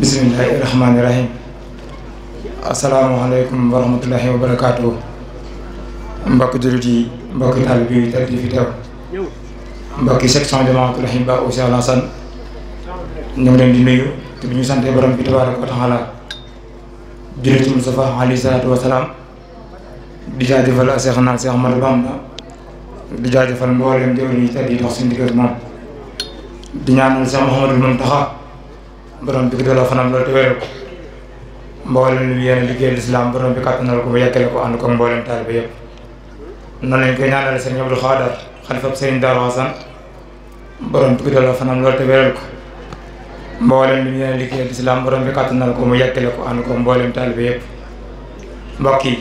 bismillahi rahmaani rahim. asalaamaaleykum wa rahmatullahi wa barakaatu. mbokki jullit yi mbokki taalibe yi tey di fi teew mbokki section Jamaatul Ahibaa Cheikh Alassane ñu ngi leen di nuyu te bi ñu sante borom bi tabaaraka wa taala jullit Mustafa alayhi salaatu wa salaam di jaajëfal Cheikh naan Cheikh Ahmadou Bamba di jaajëfal mboolem jëwriñ yi tey di dox suñu diggante moom di ñaanal Cheikh Mouhamadou Mountakha borom bi delloo fanam loolu te wéral ko mboolem lu yéen liggéey lislaam borom bi kàttanal ko ba yeggale ko ànd ko mboolem taalibe yëpp noonu lañ koy ñaanale sëriñ Abdou Khadar xalifab sëriñ Darou Hassane borom bi delloo fanam loolu te wéral ko mboolem lu yéen liggéey lislaam borom bi kàttanal ko mu yeggale ko ànd ko mboolem taalibe yëpp mbokk yi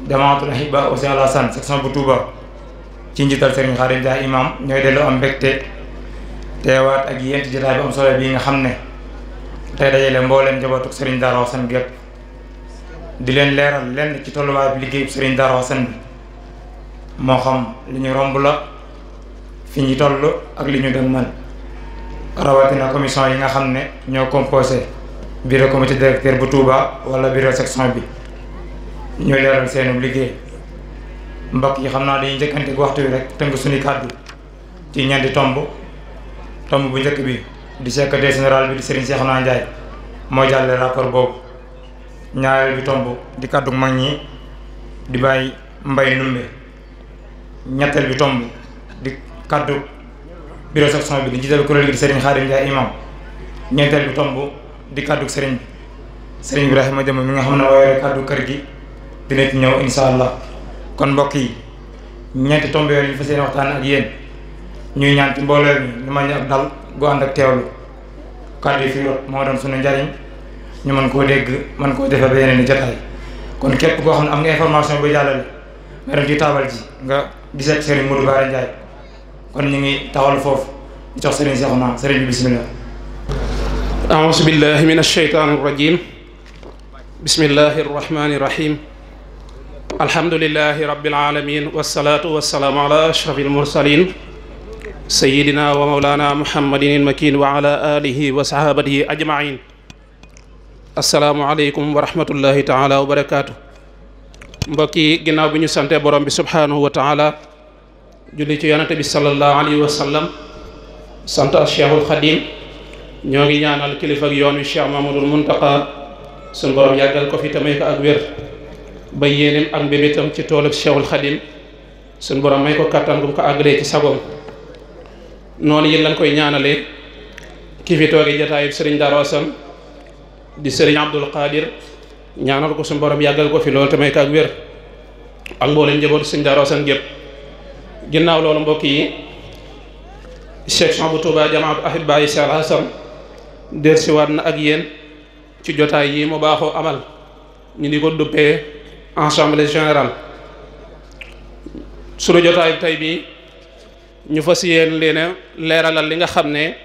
Jamaatul Ahibaa Cheikh Alassane section bu Touba ci njiital sëriñ Khadim Dia imam ñooy delloo am mbégte teewaat ak yéen ci jotaay bu am solo bii nga xam ne tey dajale mbooleem njabootu Serigne Darou Hassane gépp di leen leeral lenn ci tolluwaay bi liggéey Serigne Darou Hassane bi moo xam li ñu romb la fi ñu toll ak li ñu dëgmal rawatina commission yi nga xam ne ñoo composé bureau comité directeur bu Touba wala bureau section bi ñu leeral seenu liggéey mbokk yi xam naa dañuy njëkkante ak waxtu wi rek tënk suñu kàddu ci ñeenti tomb bu njëkk bi di secrétaire général bi di Serigne Cheikhouna Ndiaye moo jàlle rapport boobu ñaareel bi tomb di kàddu mag ñi di bàyyi mbay numbe ñetteel bi tomb di kàddu bureau section bi di jiital kuréel gi di Serigne Khadim Ndiaye imam ñeenteel bi tomb di kàddu Serigne Ibrahima Jëm mi nga xam ne waaye kàddu kër gi dina ci ñëw insha allah kon mbokk yi ñeenti tomb yooyu ñu fas yéene waxtaan ak yéen ñuy ñaan ci mbooloo mi ñu mën ñu ak dal gu ànd ak teewlu kàddu yi fii rot moo doon suñu njariñ ñu mën koo dégg mën koo defee ba yeneen i jotaay kon képp koo xam ne am nga information bu jàllale nga dem ci taabal ji nga gisee ak Serigne Modou Bara Ndiaye kon ñu ngi taxawal foofu di jox Serigne Cheikhouna Serigne bi bismillah. a'uuzu billahi min ash-shaytaani rajim bismillahi rahmani rahim alhamdulillahi rabbil alamin wassalaatu wassalaamu ala ashrafil mursalin sayidina wa mawlana muhammadin ilmakin wa ala alihi wa sahabatihi ajmain asalaamu aleykum wa rahmatullahi taala wa barakatuh mbokk yi ginnaaw bi ñu sante borom bi subhanahu wa taala julli ci yonante bi sallallahu alayhi wa sallam sant cheikhul xadim ñoo ngi ñaanal kilifa ak yoon wi cheikh mamadul muntaqa suñ borom yàggal ko fi tamay ko ak wér ba yéenem ak mbébétam ci tool ak cheikhul xadim suñ borom may ko kattan gum ko àggalee ci sagoom noonu yéen lañ koy ñaanalee ki fi toogee jataayub Serigne Darou Hassane di Serigne Abdoul Qadir ñaanal ko suñu borom yàggal ko fi loolu te may ko ak wér ak mboolem njabootu Serigne Darou Hassane gépp ginnaaw loolu mbokk yi section bu Touba Jamaatul Ahibaa Cheikh Alassane dellusiwaat na ak yéen ci jotaay yi mu baaxoo amal ñu di ko duppee assemblée générale sunu jotaayu tey bii ñu fas yéen leen leeralal li nga xam ne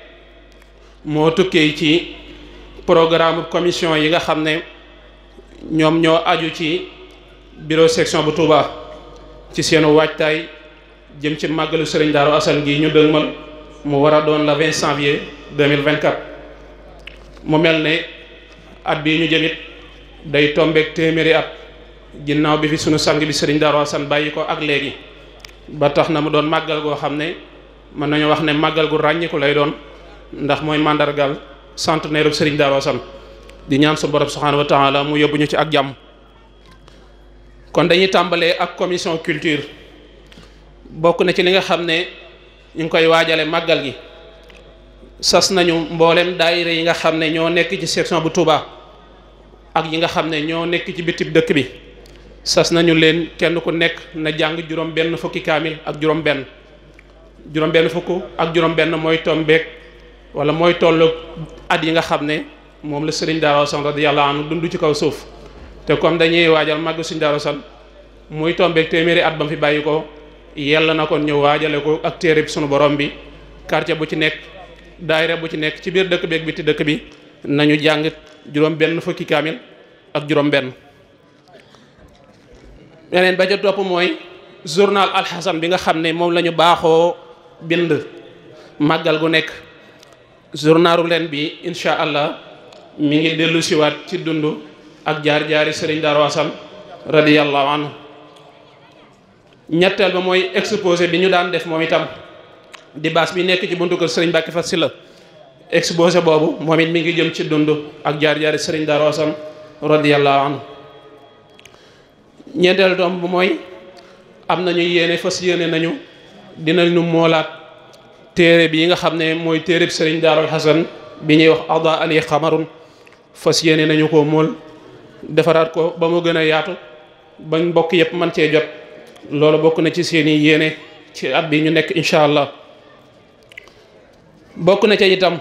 moo tukkee ci programme commission yi nga xam ne ñoom ñoo aju ci bureau section bu Touba ci seenu waajtaay jëm ci màggalu Serigne Darou Hassane gi ñu dëgmal mu war a doon le 20 janvier 2024 mu mel ne at bii ñu jëmit day tombeek téeméeri at ginnaaw bi fi sunu sang bi Serigne Darou Hassane bàyyi ko ak léegi ba tax na mu doon màggal goo xam ne mën nañu wax ne màggal gu ràññiku lay doon ndax mooy màndargal centenaire Serigne Darou Hassane di ñaan su borom subhanahu wa taala mu yóbbu ñu ci ak jàmm. kon dañuy tàmbalee ak commission culture bokk na ci li nga xam ne ñu ngi koy waajale màggal gi sas nañu mboolem daayira yi nga xam ne ñoo nekk ci section bu Touba ak yi nga xam ne ñoo nekk ci bitib dëkk bi sas nañu leen kenn ku nekk na jàng juróom benn fukki kaamil ak juróom benn fukk ak juróom benn mooy tombeek wala mooy tollu at yi nga xam ne moom la Serigne Darou Hassane radiyallahu anhu dund ci kaw suuf te comme dañuy waajal màgg Serigne Darou Hassane muy tombeek téeméeri at ba mu fi bàyyi ko yella na kon ñu waajale ko ak téere bi sunu borom bi quartier bu ci nekk daayira bu ci nekk ci biir dëkk bi ak biti dëkk bi nañu jàng juróom benn fukki kaamil ak juróom benn yeneen ba ca topp mooy journal Al Hassane bi nga xam ne moom la ñu baaxoo bind màggal gu nekk journalu leen bi incha allah mi ngi dellu siwaat ci dund ak jaar-jaari sëriñ Darou Assane radiyallahu anhu. ñetteel ba mooy exposé bi ñu daan def moom itam di baas bi nekk ci buntu kër sëriñ Mbacke Fat Sylla exposé boobu moom it mi ngi jëm ci dund ak jaar-jaari sëriñ Darou Assane radiyallahu anhu. ñeenteel doom bu mooy am nañu yéene fas yéene nañu dinañu moolaat téere bi nga xam ne mooy téereb sëriñ Darou Assane bi ñuy wax Ada Ali Xamarun fas yéene nañu ko mool defaraat ko ba mu gën a yaatu bañ mbokk yëpp man cee jot. loolu bokk na ci seeni yéene ci at bi ñu nekk incha allah. bokk na ca itam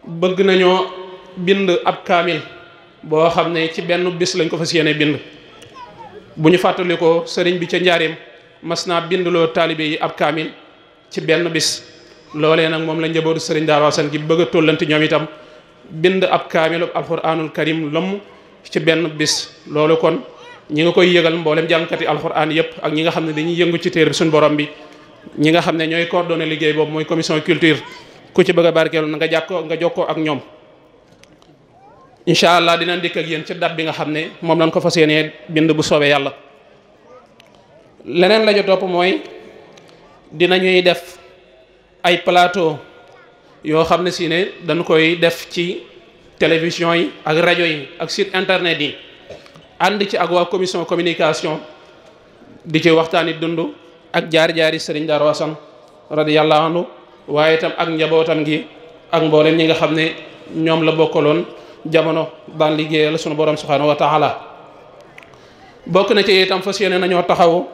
bëgg nañoo bind ab kaamil boo xam ne ci benn bis lañ ko fas yéene bind. bu ñu fàttalikoo sëriñ bi ca njaareem mas naa bindloo taalibe yi ab kaamil ci benn bis loolee nag moom la njabootu sëriñ Darou Assane gi bëgg a tollanti ñoom itam bind ab kaamilu alquranul karim lomm ci benn bis. loolu kon ñi nga koy yëgal mboolem jàngkati alquran yëpp ak ñi nga xam ne dañuy yëngu ci téere suñu borom bi ñi nga xam ne ñooy coordonné liggéey boobu mooy commission culture ku ci bëgg a barkeelu na nga jokkoo ak ñoom. incha allah dinañ dikk ak yéen ci date bi nga xam ne moom lañ ko fas yéenee bind bu soobee yàlla. leneen la jo topp mooy dinañuy def ay plateau yoo xam ne si ne dañ koy def ci télévision yi ak rajo yi ak site internet yi ànd ci ak waa commission communication di ci waxtaani dund ak jaar-jaari sëriñ Darou Assane radiyallahu anhu waaye itam ak njabootam gi ak mboolem ñi nga xam ne ñoom la bokkaloon jamono daan liggéeyal sunu borom subhanahu wa taala. bokk na ci itam fas yéene nañoo taxaw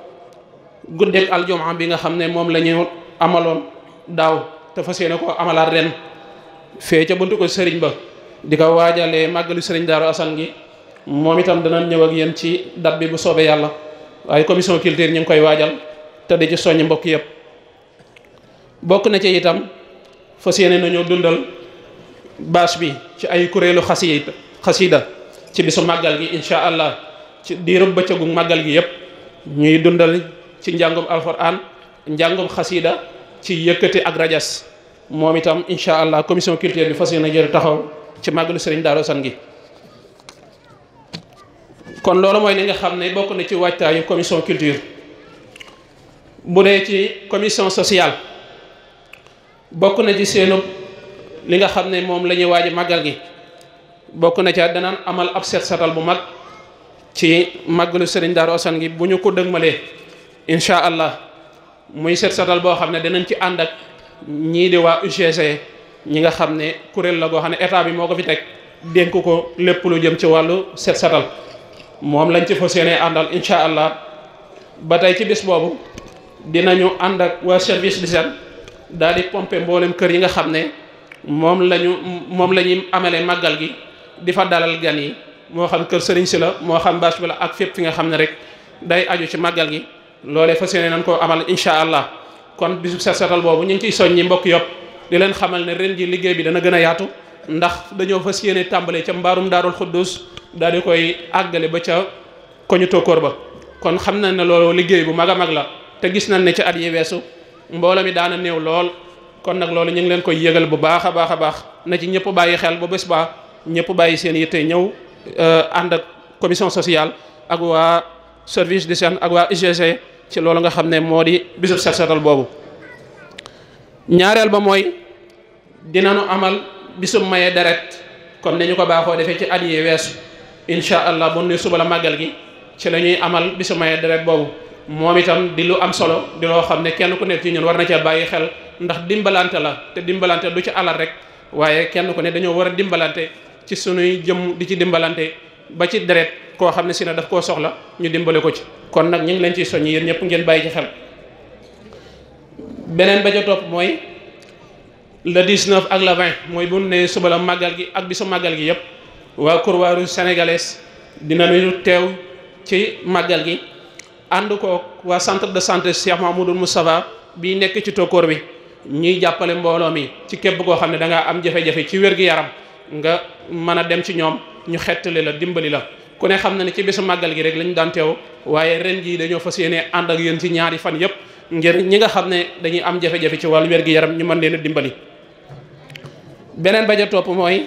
guddeeg aljumaa bi nga xam ne moom la ñu amaloon daaw te fas yéene ko amalaat ren fee ca buntu ko sëriñ ba di ko waajalee màggalu sëriñ Darou Assane gi moom itam danañ ñëw ak yéen ci date bi bu soobee yàlla waaye commission culture ñu ngi koy waajal te di ci soññ mbokk yëpp. bokk na ci itam fas yéene nañoo dundal bâche bi ci ay kuréelu xasida ci bisu màggal gi incha allah ci diirub bëccëgu màggal gi yëpp ñuy dundal ci njàngum alquran njàngum xasida ci yëkkati ak rajas moom itam incha allah commission culture bi fas yéene jël taxaw ci màggalu sëriñ Darou Assane gi. kon loolu mooy li nga xam ne bokk na ci waajtaayu commission culture. bu dee ci commission sociale bokk na ci seenu li nga xam ne moom la ñuy waaji màggal gi bokk na ca danaan amal ab set satal bu mag ci màggalu sëriñ Darou Assane gi bu ñu ko dëgmalee incha allah muy set satal boo xam ne danañ ci ànd ak ñii di waa UGC ñi nga xam ne kuréel la goo xam ne état bi moo ko fi teg dénk ko lépp lu jëm ci wàllu set satal moom lañ ci fas yéene àndal incha allah. ba tey ci bis boobu dinañu ànd ak waa service d'hygiène daal di pomper mboolem kër yi nga xam ne moom la ñuy amale màggal gi di fa dalal gan yi moo xam kër sëriñ si la moo xam bâche bi la ak fépp fi nga xam ne rek day aju ci màggal gi loolee fas yéene nañ koo amal incha allah. kon bisu set setal boobu ñu ngi ciy soññi mbokk yëpp di leen xamal ne ren ji liggéey bi dana gën a yaatu ndax dañoo fas yéene tàmbale ca mbaarum daarul xuddus daal di koy àggale ba ca koñu tokkoor ba. kon xam nañ ne loolu liggéey bu mag a mag la te gis nañ ne ci at yi weesu mbooloo mi daana néew lool kon nag loolu ñu ngi leen koy yëgal bu baax a baax a baax na ci ñëpp bàyyi xel ba bés ba ñëpp bàyyi seen yitte ñëw ànd ak commission sociale ak waa service d'hygiène ak waa UGC ci loolu nga xam ne moo di bisub set setal boobu. ñaareel ba mooy dinañu amal bisub maye deret comme ni ñu ko baaxoo defee ci at yi weesu incha allah bu ne suba la màggal gi ci la ñuy amal bisu maye deret boobu moom itam di lu am solo di loo xam ne kenn ku nekk ci ñun war na cee bàyyi xel ndax dimbalante la te dimbalante du ci alal rek waaye kenn ku ne dañoo war a dimbalante ci sunuy jëm di ci dimbalante ba ci deret koo xam ne si ne daf koo soxla ñu dimbale ko ci. kon nag ñu ngi leen ciy soññi yéen ñëpp ngeen bàyyi ci xel. beneen ba ca topp mooy le 19 ak le 20 mooy bu ne suba la màggal gi ak bisu màggal gi yëpp waa Croix-Rouge sénégalaise dinañu teew ci màggal gi ànd ko waa centre de santé Cheikh Mahamadou Moustapha bii nekk ci tokkoor bi ñuy jàppale mbooloo mi ci képp koo xam ne da ngaa am jafe-jafe ci wér-gi-yaram nga mën a dem ci ñoom ñu xettali la dimbali la. ku ne xam na ne ci bisu màggal gi rek lañu daan teew waaye ren jii dañoo fas yéene ànd ak yéen ci ñaari fan yëpp ngir ñi nga xam ne dañuy am jafe-jafe ci wàllu wér-gi-yaram ñu mën leen a dimbali. beneen ba ja topp mooy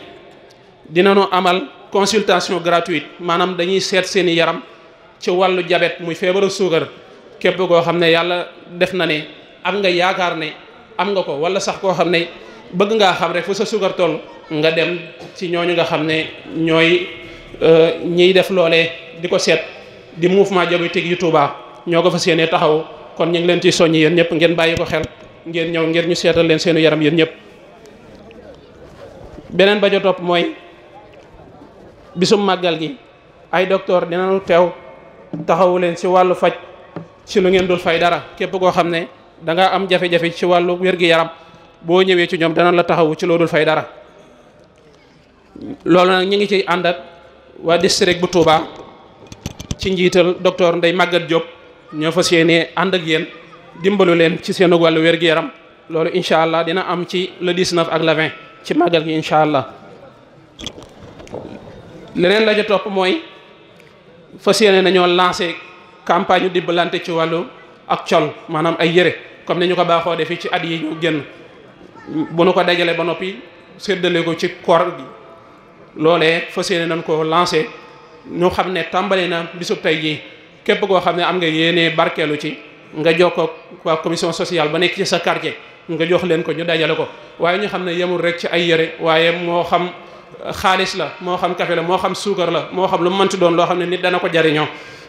dinañu amal consultation gratuite maanaam dañuy seet seeni yaram ci wàllu diabète muy feebaru suukar képp koo xam ne yàlla def na ne am nga yaakaar ne am nga ko wala sax koo xam ne bëgg ngaa xam rek fu sa suukar toll nga dem ci ñooñu nga xam ne ñooy ñiy def loolee di ko seet di mouvement diabétique yu Touba ñoo ko fas yéenee taxaw kon ñu ngi leen ci soññi yéen ñëpp ngeen bàyyi ko xel ngeen ñëw ngir ñu seetal leen seenu yaram yéen ñëpp. beneen ba ca topp mooy bisum màggal gi ay docteur dinañu teew taxawu leen ci wàllu faj ci lu ngeen dul fay dara képp koo xam ne da nga am jafe-jafe ci wàllu wér-gi-yaram boo ñëwee ci ñoom danañ la taxawu ci loo dul fay dara. loolu nag ñu ngi ciy ànd ak waa district bu Touba ci njiital docteur Ndeye Maguette Diop ñoo fas yéenee ànd ak yéen dimbalu leen ci seen wàllu wér-gu-yaram loolu incha allah dina am ci le 19 ak le 20 ci màggal gi incha allah. leneen la ca topp mooy fas yéene nañoo lancé campagne dimbalante ci wàllu ak col maanaam ay yére comme ni ñu ko baaxoo defee ci at yi ñu génn bu nu ko dajale ba noppi séddale ko ci koor gi loolee fas yéene nañ ko lancé ñu xam ne tàmbali na bisub tey jii képp koo xam ne am nga yéene barkeelu ci nga jokkoo waa commission sociale ba nekk ci sa quartier nga jox leen ko ñu dajale ko waaye ñu xam ne yemul rek ci ay yére waaye moo xam xaalis la moo xam café la moo xam suukar la moo xam lu mu mënti doon loo xam ne nit dana ko jariñoo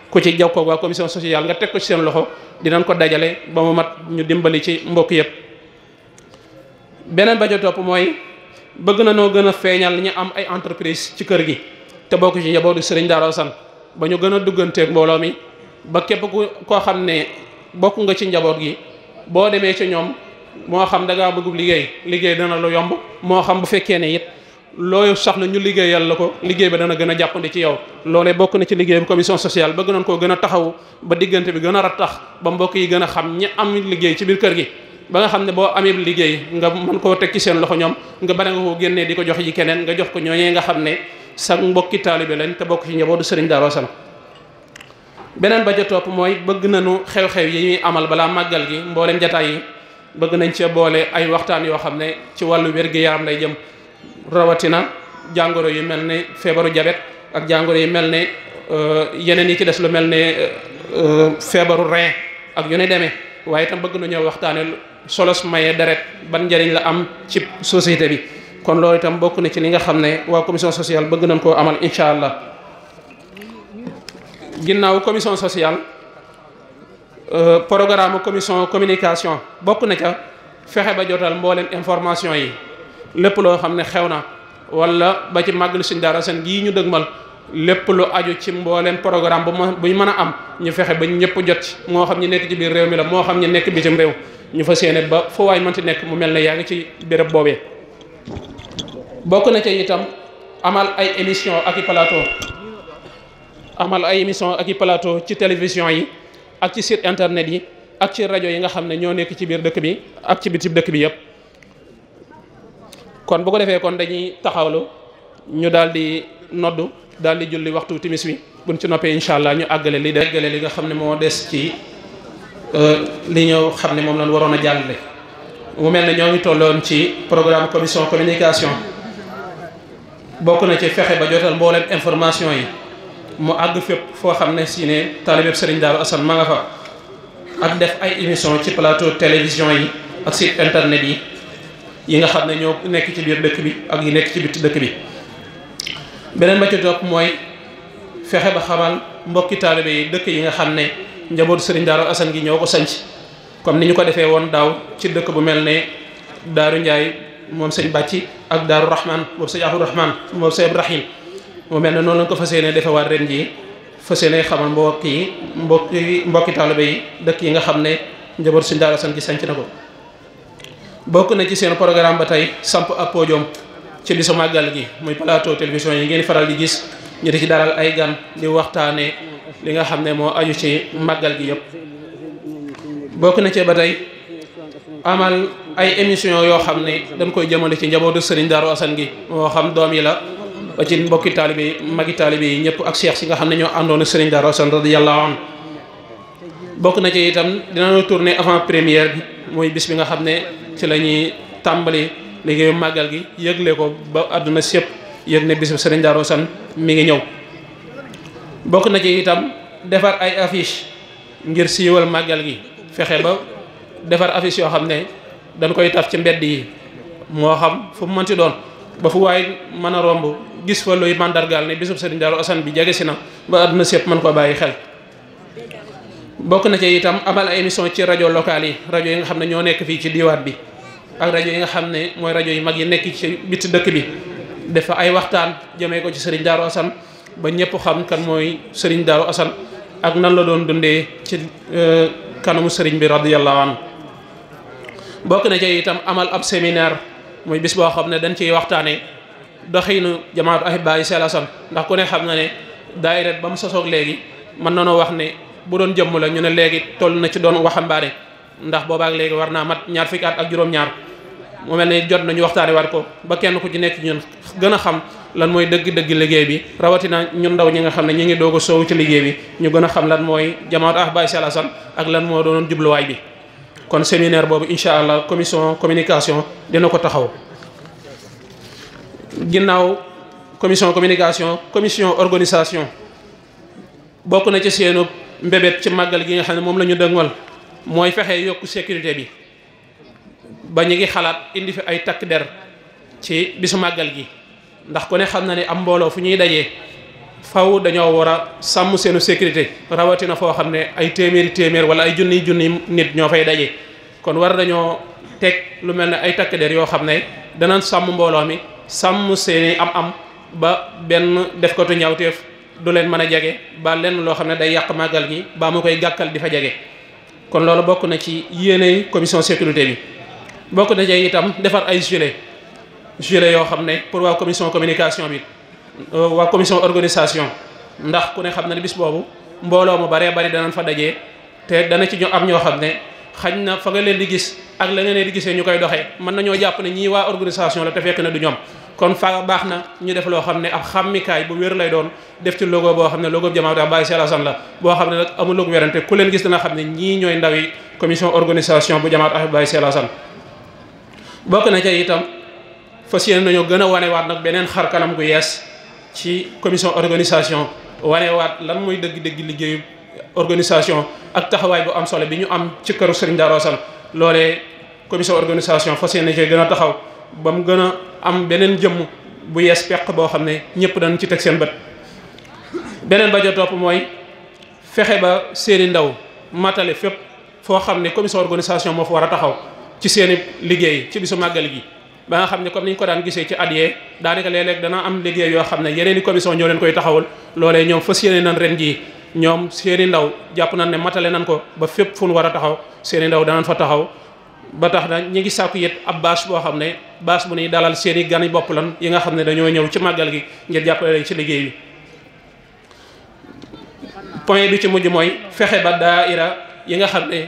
ku ci jokkoo waa commission sociale nga teg ko ci seen loxo dinañ ko dajale ba mu mat ñu dimbali ci mbokk yëpp. beneen ba ca topp mooy bëgg na noo gën a feeñal ñu am ay entreprise ci kër gi te bokk ci njabootu Serigne Darou Assane ba ñu gën a dugganteeg mbooloo mi ba képp koo xam ne bokk nga ci njaboot gi boo demee ci ñoom moo xam da ngaa bëgg liggéey dana lu yomb moo xam bu fekkee ne it looy soxla ñu liggéeyal la ko liggéey ba dana gën a jàppandi ci yow. loolee bokk na ci liggéey commission sociale bëgg nañ koo gën a taxaw ba diggante bi gën a rattax ba mbokk yi gën a xam ñi am liggéey ci biir kër gi ba nga xam ne boo amee liggéey nga mën koo teg ci seen loxo ñoom nga bari nga koo génnee di ko jox ji keneen nga jox ko ñooñee nga xam ne sa mbokki taalibe lañ te bokk ci njabootu Serigne Darou Assane. beneen ba ca topp mooy bëgg nañu xew-xew yi ñuy amal balaa màggal gi mboolem jataay yi bëgg nañ cee boole ay waxtaan yoo xam ne ci wàllu wér-gi-yaram lay jëm rawatina jàngoro yu mel ne feebaru jabet ak jàngoro yu mel ne yeneen yi ci des lu mel ne feebaru rein ak yu ne demee waaye itam bëgg nañoo waxtaane solos maye deret ban njëriñ la am ci société bi kon loolu itam bokk na ci li nga xam ne waa commission sociale bëgg nañ koo amal incha allah. ginnaaw commission sociale programme commission communication bokk na ca fexe ba jotal mboolem information yi lépp loo xam ne xew na wala ba ci màggal Serigne Darou Assane gii ñu dëgmal lépp lu aju ci mboolem programme bu ñu mën a am ñu fexe ba ñëpp jot ci moo xam ñu nekk ci biir réew mi la moo xam ñu nekk bitim réew ñu fas yéene ba foo waay mënti nekk mu mel ne yaa ngi ci béréb boobee. bokk na ca itam amal ay émission ak i plateau ci télévision yi ak ci site internet yi ak ci rajo yi nga xam ne ñoo nekk ci biir dëkk bi ak ci bitim dëkk bi yëpp. kon bu ko defee kon dañuy taxawlu ñu daal di noddu daal di julli waxtu timis wi buñ ci noppee incha allah ñu àggale li nga xam ne moo des ci li ñoo xam ne moom lañ waroon a jàllale. mu mel ne ñoo ngi tolloon ci programme commission communication bokk na ci fexe ba jotal mbooleem information yi mu àgg fépp foo xam ne si ne taalibeeb Serigne Darou Assane ma nga fa ak def ay émission ci plateau télévision yi ak site internet yi nga xam ne ñoo nekk ci biir dëkk bi ak yi nekk ci bitti dëkk bi. beneen ba ci topp mooy fexe ba xamal mbokki taalibe yi dëkk yi nga xam ne njabootu Serigne Darou Assane gi ñoo ko sanc comme ni ñu ko defee woon daaw ci dëkk bu mel ne Daaru Njaay moom sëñ Bàcci ak Daaru Rahman moom sëñ Abdou Rahman moom sëñ Ibrahim mu mel ne noonu lañ ko fas yéene defewaat ren jii fas yéene xamal mbokki taalibe yi dëkk yi nga xam ne njabootu Serigne Darou Assane gi sanc na ko. bokk na ci seen programme ba tey samp ab podium ci bisu màggal gi muy plateau télévision yi ngeen faral di gis ñu di ci dalal ay gan di waxtaane li nga xam ne moo aju ci màggal gi yëpp. bokk na ci ba tey amal ay émission yoo xam ne dañ koy jëmale ci njabootu Serigne Darou Assane gi moo xam doom yi la ba ci mbokki taalibe yi magi taalibe yi ñëpp ak cheikh si nga xam ne ñoo àndoon ak Serigne Darou Assane radiyallahu anhu. bokk na ci itam dinañu tourner avant première bi muy bis bi nga xam ne ci la ñuy tàmbali liggéeyu màggal gi yëgle ko ba àdduna sépp yëg ne bisu Serigne Darou Assane mi ngi ñëw. bokk na ci itam defar ay affiche ngir siiwal màggal gi, fexe ba defar affiche yoo xam ne dañ koy taf ci mbedd yi, moo xam fu mu mënti doon, ba fu waay mën a romb gis fa luy mandargaal ne bisub Serigne Darou Assane bi jege si na, ba àdduna sépp mën ko bàyyi xel. bokk na ci itam amal ay émission ci rajo locale yi, rajo yi nga xam ne ñoo nekk fii ci diwaat bi ak rajo yi nga xam ne mooy rajo yu mag yi nekk ci biti dëkk bi, dafa ay waxtaan jëmee ko ci Serigne Darou Assane ba ñëpp xam kan mooy Serigne Darou Assane ak nan la doon dundee ci kanamu Serigne bi radiyallahu anhu. bokk na ci itam amal ab séminaire muy bis boo xam ne dañ ciy waxtaanee doxinu jamaatu ahibaayi Cheikh Assane, ndax ku ne xam na ne daayira ba mu sosoog léegi mën nañoo wax ne bu doon jëmm la ñu ne léegi toll na ci doon waxambaane, ndax boobaak léegi war naa mat ñaar fukki at ak juróom-ñaar. mu mel ne jot nañu waxtaane war ko ba kenn ku ci nekk ñun gën a xam lan mooy dëgg-dëgg liggéey bi, rawatina ñun ndaw ñi nga xam ne ñu ngi doog a soowu ci liggéey bi ñu gën a xam lan mooy jamaatu ahibaayi Cheikh Assane ak lan moo doon jubluwaay bi. kon séminaire boobu incha allah commission communication dina ko taxaw. ginnaaw commission communication, commission organisation bokk na ci seenu mbébét ci màggal gi nga xam ne moom la ñu dëngal mooy fexe yokku sécurité bi, ba ñu ngi xalaat indi fi ay takk der ci bisu màggal gi, ndax ku ne xam na ne am mbooloo fu ñuy dajee faw dañoo war a sàmm seenu sécurité, rawatina foo xam ne ay téeméer wala ay junniy nit ñoo fay daje. kon war nañoo teg lu mel ne ay takk der yoo xam ne danañ sàmm mbooloo mi, sàmm seeni am ba benn def ko tu ñaawteef du leen mën a jege, ba lenn loo xam ne day yàq màggal gi ba mu koy gàkkal di fa jege. kon loolu bokk na ci yéene commission sécurité bi. bokk na ci itam defar ay gilet yoo xam ne pour waa commission communication bi, waa commission organisation, ndax ku ne xam na ne bis boobu mbooloo mu baree bari danañ fa dajee, te dana ci ñu am ñoo xam ne xañ na fa nga leen di gis ak la nga leen di gisee ñu koy doxee mën nañoo jàpp ne ñii waa organisation la te fekk na du ñoom. kon fa baax na ñu def loo xam ne ab xàmmikaay bu wér lay doon, def ci logo boo xam ne logo jamaatu ahibaayi Cheikh Assane la, boo xam ne nag amul lu werante ku leen gis dana xam ne ñii ñooy ndawi commission organisation bu jamaatu ahibaayi Cheikh Assane. bokk na ca itam fas yéene nañoo gën a wanewaat nag beneen xar kanam gu yees ci commission organisation, wanewaat lan mooy dëgg-dëgg liggéeyu organisation ak taxawaay bu am solo bi ñu am ci këru Serigne Darou Assane. loolee commission organisation fas yéene cee gën a taxaw ba mu gën a am beneen jëmm bu yees peq boo xam ne ñëpp dañ ci teg seen bët. beneen ba ja topp mooy fexe ba seeni ndaw matale fépp foo xam ne commission organisation moo fa war a taxaw ci seeni liggéey ci bisu màggal gi, ba nga xam ne comme ni ñu ko daan gisee ci at yee daanaka léeg-léeg dana am liggéey yoo xam ne yeneen i commission ñoo leen koy taxawal. loolee ñoom fas yéene nan ren jii ñoom seeni ndaw jàpp nañ ne matale nañ ko ba fépp fu ñu war a taxaw seeni ndaw danañ fa taxaw. ba tax na ñi ngi sàkku yit ab bâche boo xam ne bâche bu ñuy dalal seeni gani bopp lan yi nga xam ne dañoo ñëw ci màggal gi ngir jàppale leen ci liggéey bi. point bi ci mujj mooy fexe ba daayira yi nga xam ne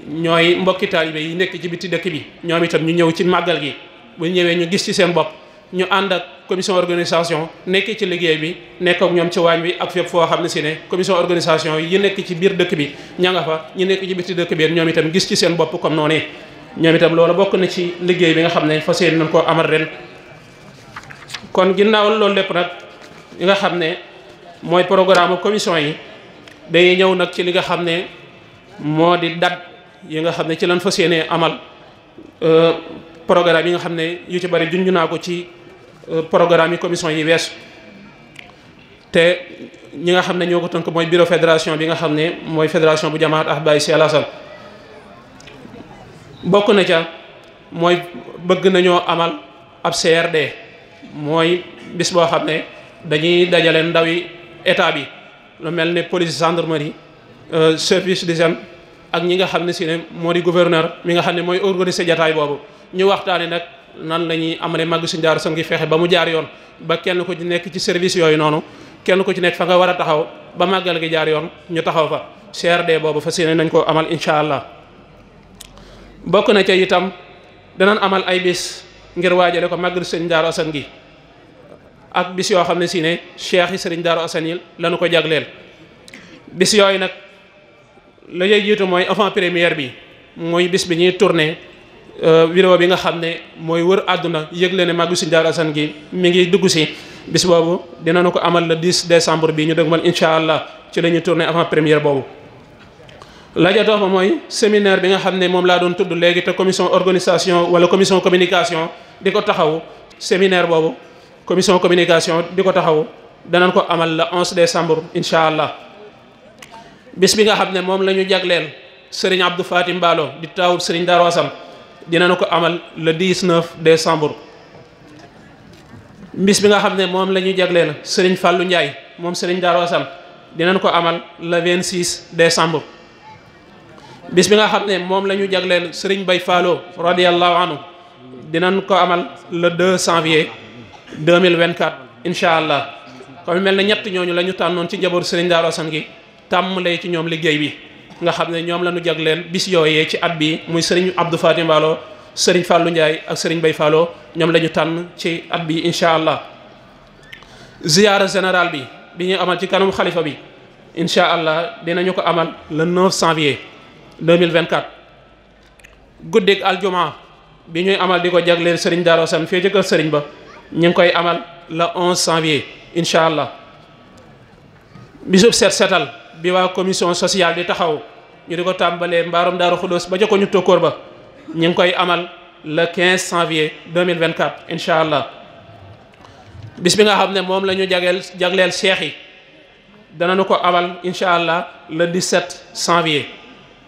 ñooy mbokki taalibe yi nekk ci biti dëkk bi ñoom itam ñu ñëw ci màggal gi, bu ñëwee ñu gis ci seen bopp, ñu ànd ak commission organisation nekk ci liggéey bi, nekk ak ñoom ci waañ bi ak fépp foo xam ne si ne commission organisation yi nekk ci biir dëkk bi ña nga fa, ñu nekk ci biti dëkk bi ñoom itam gis ci seen bopp comme noonu. ñoom itam loolu bokk na ci liggéey bi nga xam ne fas yéene nañ koo amal ren. kon ginnaaw loolu lépp nag li nga xam ne mooy programme commission yi day ñëw nag ci li nga xam ne moo di date yi nga xam ne ci lañ fas yéene amal programme yi nga xam ne yu ci bari junj naa ko ci programme yi commission yi weesu. te ñi nga xam ne ñoo ko tënk mooy bureau fédération bi nga xam ne mooy fédération bu jamaat ahibaayi Cheikh Assane. bokk na ca mooy bëgg nañoo amal ab CRD, mooy bis boo xam ne dañuy dajale ndawi état bi lu mel ne police gendarmerie service d'hygiène ak ñi nga xam ne si ne moo di gouverneur mi nga xam ne mooy organiser jataay boobu, ñu waxtaane nag nan la ñuy amale màgg Serigne Darou Assane ngi fexe ba mu jaar yoon, ba kenn ku ci nekk ci service yooyu noonu kenn ku ci nekk fa nga war a taxaw ba màggal gi jaar yoon ñu taxaw fa. CRD boobu fas yéene nañ koo amal incha allah. bokk na ca itam danañ amal ay bis ngir waajale ko màggal Serigne Darou Assane gi ak bis yoo xam ne si ne cheikh yi Serigne Darou Assane yi lañu ko jagleel. bis yooyu nag la ñuy jiitu mooy avant première bi mooy bis bi ñuy tourné vidéo bi nga xam ne mooy wër àdduna yëgle ne màggal Serigne Darou Assane gi mi ngi dugg si bis boobu dinañu ko amal le 10 décembre bi ñu dëgmal incha allah ci la ñuy tourné avant première boobu. la ja topp mooy séminaire bi nga xam ne moom laa doon tudd léegi te commission organisation wala commission communication di ko taxaw séminaire boobu commission communication di ko taxaw danañ ko amal le 11 décembre incha allah. bis bi nga xam ne moom la ñu jagleel Serigne Abdou Fatim Mballo di taawub Serigne Darou Assane dinañu ko amal le 19 décembre. bis bi nga xam ne moom la ñu jagleel Serigne Fallou Ndiaye moom Serigne Darou Assane dinañ ko amal le 26 décembre. bis bi nga xam ne moom la ñu jagleel Serigne Bay Fallo radiyallahu anhu dinañ ko amal le 2 janvier 2024 incha allah. comme mel na ñett ñooñu la ñu tànnoon ci njabootu Serigne Darou Assane gi tàmmalee ci ñoom liggéey bi nga xam ne ñoom la ñu jagleel bis yooyee ci at bi muy Serigne Abdou Fatim Mballo Serigne Fallou Ndiaye ak Serigne Bay Fallo ñoom la ñu tànn ci at bi incha allah. ziyaara général bi ñuy amal ci kanamu xalifa bi incha allah dinañu ko amal le 9 janvier 2024. guddik aljuma bi ñuy amal di ko jagleel Serigne Darou Assane fii ci kër Serigne ba ñu ngi koy amal le 11 janvier incha allah. bisub set setal bi waa commission sociale di taxaw ñu di ko tàmbalee mbaarum Daaru Xudoos ba jokko ñu tokkóor ba ñu ngi koy amal le 15 janvier 2024 incha allah. bis bi nga xam ne moom la ñu jagleel cheikh yi danañu ko amal incha allah le 17 janvier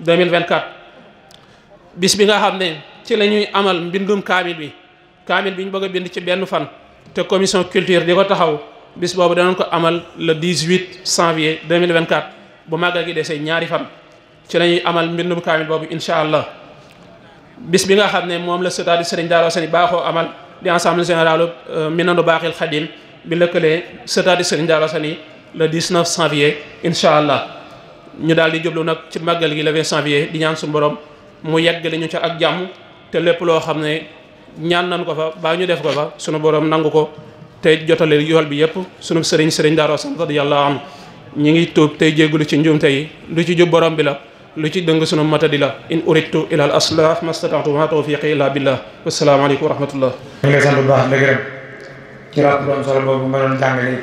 2024. bis bi nga xam ne ci la ñuy amal mbindum kaamil bi ñu bëgg a bind ci benn fan te commission culture di ko taxaw bis boobu danañ ko amal le 18 janvier 2024 bu màggal gi desee ñaari fan ci la ñuy amal mbindum kaamil boobu incha allah. bis bi nga xam ne moom la sëtaati Serigne Darou Assane baaxoo amal di ensemble général Minanu Baaxil Xadim bi lëkkalee sëtaati Serigne Darou Assane le 19 janvier incha allah. ñu daal di jublu nag ci màggal gi le 20 janvier di ñaan suñu borom mu yeggale ñu ca ak jàmm te lépp loo xam ne ñaan nañ ko fa baa ñu def ko fa sunu borom nangu ko te jotale yool bi yëpp sunu Serigne Darou Assane radiyallahu anhu ñi ngi tuub tey jéggulu ci njuumte yi lu ci jub borom bi la lu ci dëng sunu matadi la in uridtu ila al aslah mastata'tu ma tawfiqi illa billah wasalaamu aleykum wa rahmatullah. ñu ngi lay sant bu baax la gërëm ci ràpp bu am solo boobu nga doon jàng léegi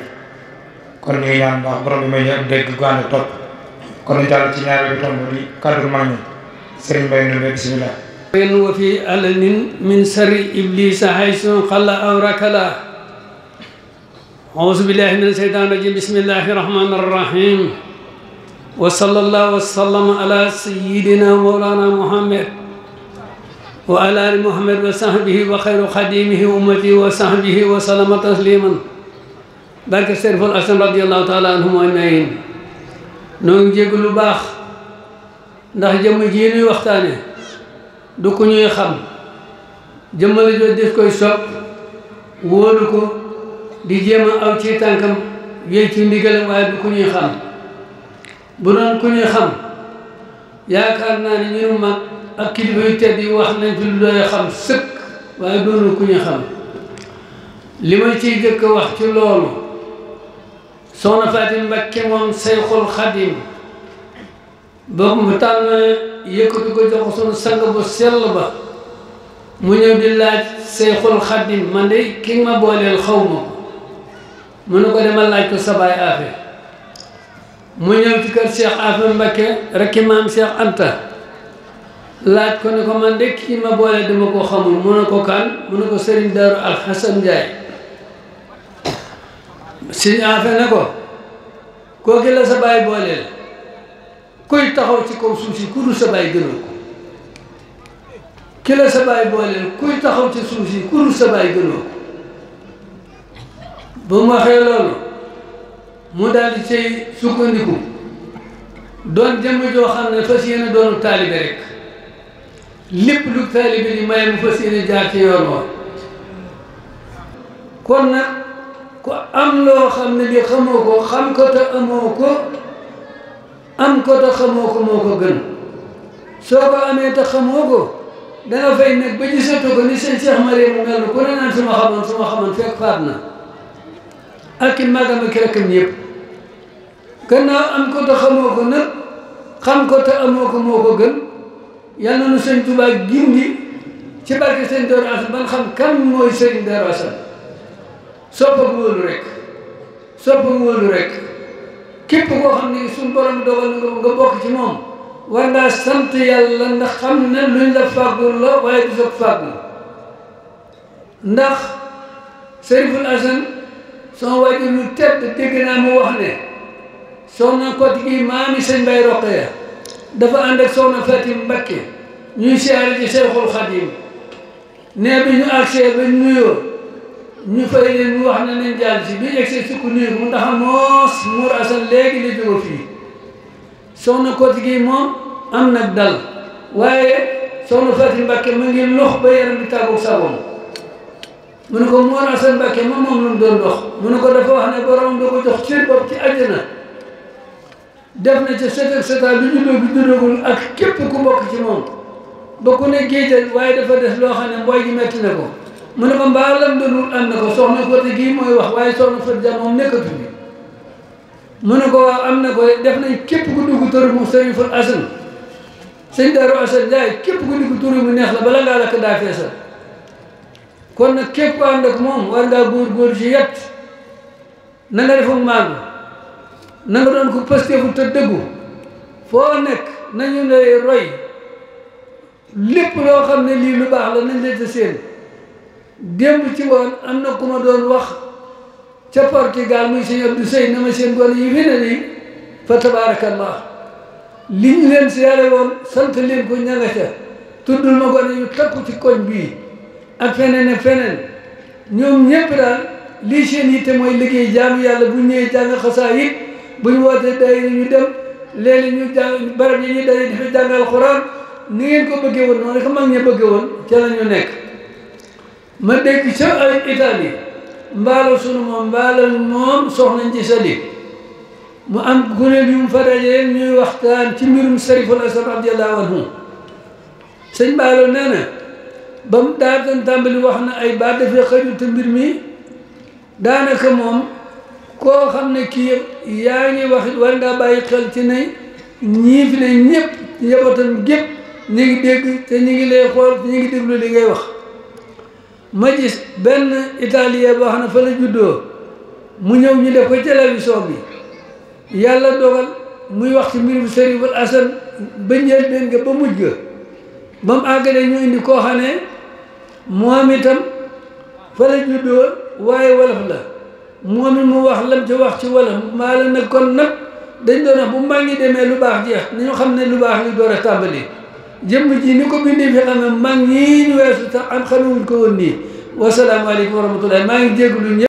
kon ñu ngi ñaan baax borom bi may ñu ak dégg gu ànd ak topp kon ñu jàll ci ñaareelu tomb di kaddu mag ñi Serigne Mbaye Ndoumbe bismillah. wa fi alanin min sharri iblisa haysu qalla aw rakala. أعوذ بالله من الشيطان الرجيم بسم الله الرحمن الرحيم وصلى الله وسلم على سيدنا مولانا محمد وعلى آل محمد وصحبه وخير خديمه أمتي وصحبه وسلم تسليما barke Seriful Asan radiyallahu taala anhum ajmain noo ngi jégg lu baax ndax jëmm ji nuy waxtaane du ko ñuy xam jëmm la joo def koy sopp wóolu ko di jéem a aw ci tànkam yéeg ci ndigalam waaye du ku ñuy xam bu doon ku ñuy xam yaakaar naa ne ñu mag ak kilifa yu tedd yi wax nañ fi lu doy xam sëkk waaye doonul ku ñuy xam li ma ciy jëkk wax ci loolu soxna Fatim Mbakke moom Seyxul Xadim ba mu tànn yëkkati ko jox sunu sang bu sell ba mu ñëw di laaj Seyxul Xadim man de ki ma booleel xaw ma ko mu ne ko demal laaj ko sa baay Afe mu ñëw ci kër Cheikh Afe Mbakke rekki maam Cheikh Anta laaj ko ne ko man de kii ma boole dama ko xamul mu ne ko kan mu ne ko Serigne Darou Alxasan Ndiaye Serigne Afe ne ko kooki la sa baay booleel kuy taxaw ci kaw suuf si ku dul sa baay gënal ko ki la sa baay booleel kuy taxaw ci suuf si ku dul sa baay gënal ko ba mu waxee loolu mu daal di cay sukkandiku doon jëmm joo xam ne fas yéene doonu taalibe rek lépp lu taalibe di maye mu fas yéene jaar ci yoon wa kon nag ku am loo xam ne li xamoo ko xam ko te amoo ko am ko te xamoo ko moo ko gën soo ko amee te xamoo ko danga fay nekk ba gisatu ko ni seen Cheikh Mariam mu mel na ku ne naan su ma xamoon fekk faat na ak i magam ak rakkam yëpp gannaaw am ko te xamoo ko nag xam ko te amoo ko moo ko gën yal na nu sëñ Tuubaa gindi ci barke sëñ Darou Assane ban xam kan mooy sëñ Darou Assane sopp ak wóolu rek sopp ak wóolu rek képp koo xam ne suñu borom dogal nga bokk ci moom war ngaa sant yàlla ndax xam ne luñ la fàggul la waaye du sa fàggu ndax Sëriful Asan sama waajur lu tedd dégg naa mu wax ne soxna Koti gi maami sëñ Mbay Roqaya dafa ànd ak soxna Fatim Mbakke ñuy siyaare ci Seexul Xadim ne bi ñu agsee ba nuyoo ñu fay leen mu wax ne nañ jàll si bi egsee sukk nuyu mu ndax moos Mour Asan léegi la jóge fii soxna Koti gi moom am nag dal waaye soxna Fatim Mbakke mu ngi lox ba yaram bi tàggoog sagoom mu ne ko Mour Asan Mbakke moom lu mu doon dox mu ne ko dafa wax ne borom da ko jox cër bopp ci àjjana def na ca sët ak sëtaat bi juddóogul ak képp ku bokk ci moom ba ku ne géejal waaye dafa des loo xam ne mbooy gi metti na ko mu ne ko mbaa lam doon wut am na ko soxna Koti gii mooy wax waaye soxna Fat Ja moom nekkatu bi mu ne ko waaw am na ko def nañ képp ku dugg turu mu Sëriful Asan sëñ Daaru Asan Njaay képp ku dugg turu mu neex la bala ngaa lakk daa feesal kon nag képp ku ànd ak moom war ngaa góor ci yet na nga defum maagu na nga doon ko pastefu te dëggu foo nekk nañu lay roy lépp loo xam ne lii lu baax la nañ la ca seen démb ci woon am na ku ma doon wax ca Portugal muy sëñ Abdou Sey na ma seen gone yi fi ne nii fa tabaarakallah li ñu leen siyaare woon sant leen ko ña nga ca tuddul ma gone yu takku ci koñ bii ak feneen ak feneen ñoom ñëpp daal lii seen yitte mooy liggéey jaamu yàlla bu ñëwee jàng xasaayid bu ñu wootee day ñu dem léeg-léeg ñu jàng barab yi ñu day dafa jàng alxuraan ni ngeen ko bëggee woon noonu rek mag ña bëggee woon ca la ñu nekk ma dégg ca ay Italie mbaalo sunu moom mbaalal moom soxnañ ci sadi mu am kuréel yu mu fa dajee ñuy waxtaan ci mbirum Sëriful Asan radiyallahu anhu sëñ mbaalo nee na ba mu daa doon tàmbali wax na ay baat dafay xëju te mbir mi daanaka moom koo xam ne kii yaa ngi wax war ngaa bàyyi xel ci ne ñii fi ne ñëpp njabootam gépp ñu ngi dégg te ñu ngi lay xool te ñu ngi déglu li ngay wax ma gis benn italien boo xam ne fa la juddoo mu ñëw ñu def ko télévision bi yàlla dogal muy wax ci mbirum Sëriful Asan ba njëlbéen nga ba mujj ga ba mu àggalee ñu indi koo xam ne moom itam fa la juddoo waaye wolof la moom it mu wax lam ci wax ci wolof maa la nag kon nag dañ doon wax bu maa ngi demee lu baax jeex nañu xam ne lu baax li door a tàmbali jëmm ji ni ko bindee fi xam ne mag ñii ñu weesu tax am xamewuñ ko woon nii wasalaamaaleykum wa rahmatullahi maa ngi jégalu ñëpp